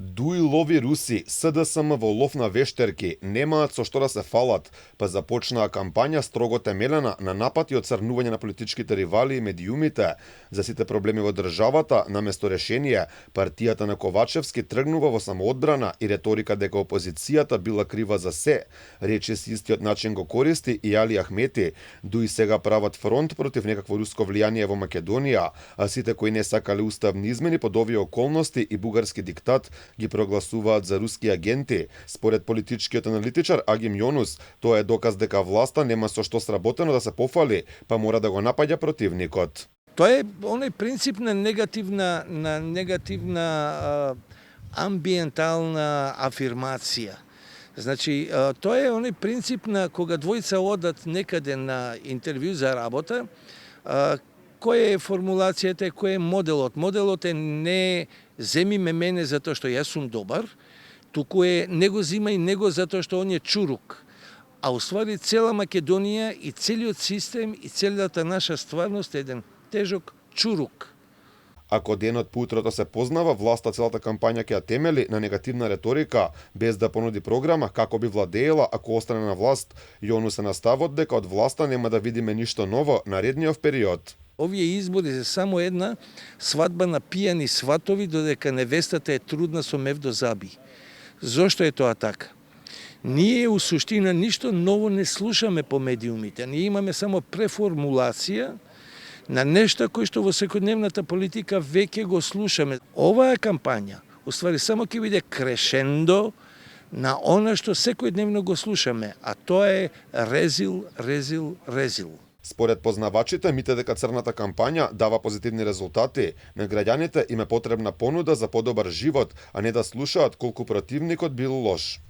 Дуи лови Руси, СДСМ во лов на вештерки, немаат со што да се фалат, па започнаа кампања строго темелена на напад и оцрнување на политичките ривали и медиумите. За сите проблеми во државата, наместо решение, партијата на Ковачевски тргнува во самоодбрана и реторика дека опозицијата била крива за се. Речи си истиот начин го користи и Али Ахмети. Дуи сега прават фронт против некакво руско влијание во Македонија, а сите кои не сакале уставни измени под овие околности и бугарски диктат ги прогласуваат за руски агенти. Според политичкиот аналитичар Агим Јонус, тоа е доказ дека власта нема со што сработено да се пофали, па мора да го напаѓа противникот. Тоа е оној принцип на негативна амбиентална афирмација. Значи, тоа е оној принцип на кога двојца одат некаде на интервју за работа, која е формулацијата, кој е моделот. Моделот е не земи ме мене затоа што јас сум добар, туку е не го зимај него затоа што он е чурук. А уствари цела Македонија и целиот систем и целата наша стварност е еден тежок чурук. Ако денот по утрото се познава, власта целата кампања ќе ја темели на негативна реторика, без да понуди програма како би владеела ако остане на власт. Јонус е на ставот дека од власта нема да видиме ништо ново наредниот период. Овие избори се само една свадба на пијани сватови, додека невестата е трудна со мев до заби. Зошто е тоа така? Ние у суштина ништо ново не слушаме по медиумите. Ние имаме само преформулација на нешта кои што во секојдневната политика веќе го слушаме. Оваа кампања, уствари, само ќе биде крешендо на она што секојдневно го слушаме, а тоа е резил, резил, резил. Според познавачите, мите дека црната кампања дава позитивни резултати. На граѓаните им е потребна понуда за подобар живот, а не да слушаат колку противникот бил лош.